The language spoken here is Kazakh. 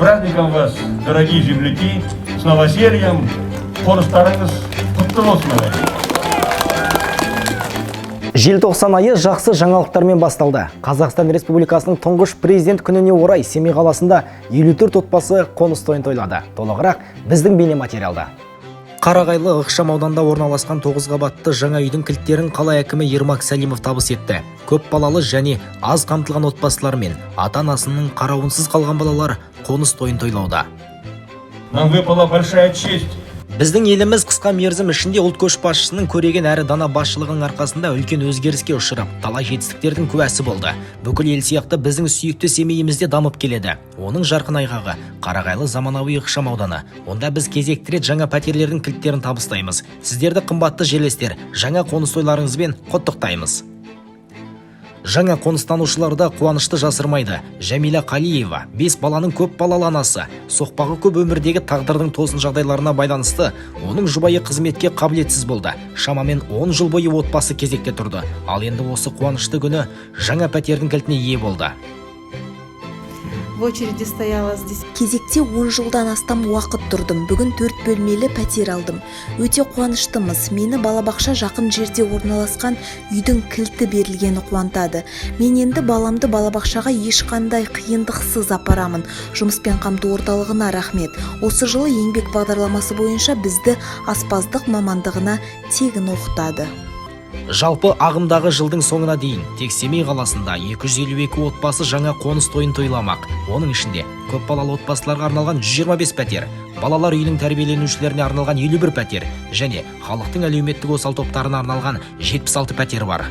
Праздником вас, дорогие земляки, с новосельем! Қоныстарыңыз құтты болсын, ағайын! Желтоқсан айы жақсы жаңалықтармен басталды. Қазақстан Республикасының тұңғыш президент күніне орай Семей қаласында 54 отбасы қоныс тойын тойлады. Толығырақ біздің бейнематериалда. Қарағайлы ықшам ауданда орналасқан 9 қабатты жаңа үйдің кілттерін қала әкімі Ермак Сәлімов табыс етті. Көп балалы және аз қамтылған отбасылар мен ата-анасының қарауынсыз қалған балалар қоныс тойын тойлауда. Нам выпала большая честь. Біздің еліміз қысқа мерзім ішінде ұлт көшбасшысының көреген әрі дана басшылығының арқасында үлкен өзгеріске ұшырап, талай жетістіктердің куәсі болды. Бүкіл ел сияқты біздің сүйікті Семейіміз де дамып келеді. Оның жарқын айғағы – Қарағайлы заманауи ықшам ауданы. Онда біз кезекті рет жаңа пәтерлердің кілттерін табыстаймыз. Сіздерді, қымбатты жерлестер, жаңа қоныс тойларыңызбен құттықтаймыз. Жаңа қоныстанушылар да қуанышты жасырмайды. Жәмила Қалиева – бес баланың көп балалы анасы. Соқпағы көп өмірдегі тағдырдың тосын жағдайларына байланысты оның жұбайы қызметке қабілетсіз болды. Шамамен 10 жыл бойы отбасы кезекте тұрды. Ал енді осы қуанышты күні жаңа пәтердің кілтіне ие болды. В очереди стояла здесь. Кезекте 10 жылдан астам уақыт тұрдым. Бүгін төрт бөлмелі пәтер алдым. Өте қуаныштымыз. Мені балабақша жақын жерде орналасқан үйдің кілті берілгені қуантады. Мен енді баламды балабақшаға ешқандай қиындықсыз апарамын. Жұмыспен қамту орталығына рахмет. Осы жылы еңбек бағдарламасы бойынша бізді аспаздық мамандығына тегін оқытады. Жалпы, ағымдағы жылдың соңына дейін тек Семей қаласында 252 отбасы жаңа қоныс тойын тойламақ. Оның ішінде көпбалалы отбасыларға арналған 125 пәтер, балалар үйінің тәрбиеленушілеріне арналған 51 пәтер және халықтың әлеуметтік осал топтарына арналған 76 пәтер бар.